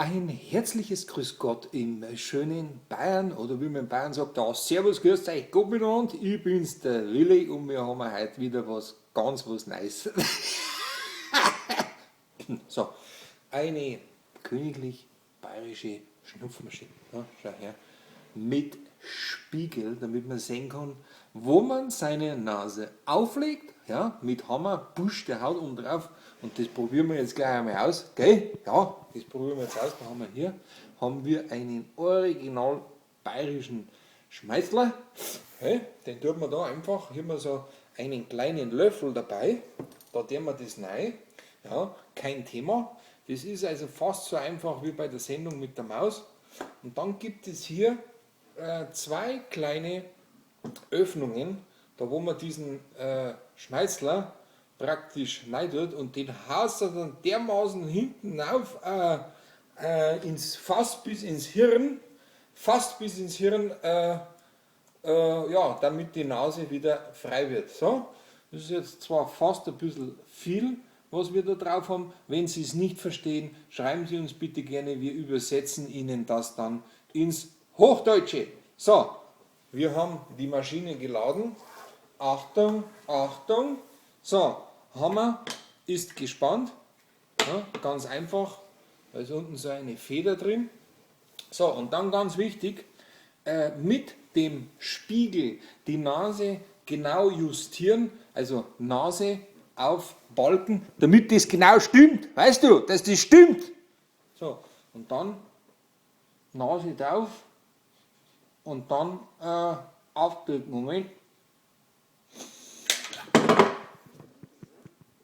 Ein herzliches Grüß Gott im schönen Bayern oder wie man in Bayern sagt, da Servus, grüßt euch, Gott miteinander, ich bin's, der Willi und wir haben heute wieder was ganz was Neues. So, eine königlich bayerische Schnupfmaschine, ja, schau her, mit Spiegel, damit man sehen kann, wo man seine Nase auflegt, ja, mit Hammer, Busch, der haut oben drauf und das probieren wir jetzt gleich einmal aus, gell? Ja, das probieren wir jetzt aus, da haben wir hier, haben wir einen original bayerischen Schmeißler, okay? Den tut man da einfach, hier haben wir so einen kleinen Löffel dabei, da tun wir das rein, ja, kein Thema, das ist also fast so einfach wie bei der Sendung mit der Maus und dann gibt es hier zwei kleine Öffnungen, da wo man diesen Schmeißler praktisch rein tut und den haust er dann dermaßen hinten auf ins, fast bis ins Hirn, fast bis ins Hirn, ja, damit die Nase wieder frei wird. So, das ist jetzt zwar fast ein bisschen viel, was wir da drauf haben. Wenn Sie es nicht verstehen, schreiben Sie uns bitte gerne, wir übersetzen Ihnen das dann ins Hochdeutsche. So, wir haben die Maschine geladen. Achtung, Achtung. So, Hammer ist gespannt. Ja, ganz einfach. Da ist unten so eine Feder drin. So, und dann ganz wichtig, mit dem Spiegel die Nase genau justieren, also Nase auf Balken, damit das genau stimmt. Weißt du, dass das stimmt. So, und dann Nase drauf und dann aufdrücken. Moment.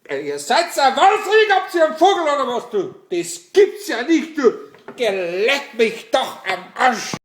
Ihr seid ja wahnsinnig, habt ihr einen Vogel oder was, du? Das gibt's ja nicht, du. Geleck mich doch am Arsch.